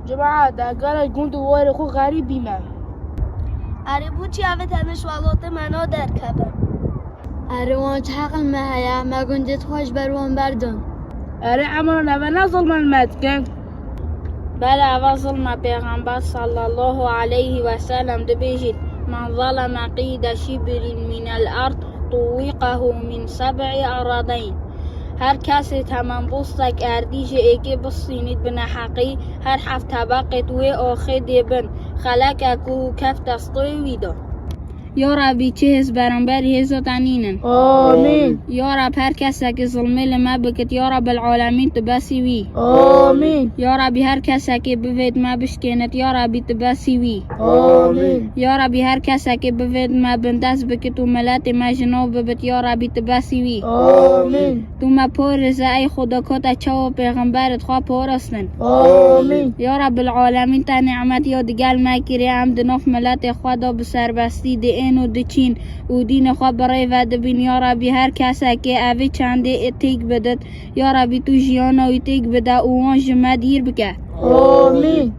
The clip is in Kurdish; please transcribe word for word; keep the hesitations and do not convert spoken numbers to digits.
Cemaat, eger ez gund û warê xwe xerîb bîme. Erê, bo çi ev tenê ji welatê me naderkeve? Erê, wan çi heqil me heye, me gundê xwe ji ber wan berdin. Erê, Emran, eve ne zilme li me dikin? Bele, eve zilme, Pêxember sallallahu aleyhi ve sellem dibêjît: "Men zaleme qîde şibrin minel erd, tuwîqehu min seb'i eradeyn." Her kesê temenbostek erdî ji êkê bistînît bi neheqî, her heft tebeqêt wê axê dê bin, xelekek û kef destê wî de. Ya Rabî, çi hêz beramberî hêza te nînin. Amîn. Ya Rab, her kesekê zilmê li me bikit, ya Rabbil alemîn, tu besî wî. Amîn. Ya Rabî, her kesekê bivêt me bişkênit, ya Rabî, tu besî wî. Amîn. Ya Rabî, her kesekê bivêt me bindest bikit û miletê me ji nav bibit, ya Rabî, tu besî wî. Amîn. Tu me parêze, ey Xuda, ka te çawa pêxemberê xwe parastin. Amîn. Ya Rabbil alemîn, te nîmet ya digel me kiriye, em di nav miletê xwe de bi serbestî diên û diçîn û dînê xwe bi rê ve dibîn. Ya Rabî, her kesekê evî çendê ê têk bidit, ya Rabî, tu jiyana wî têk bide û wan ji me dîr bike. Amîn.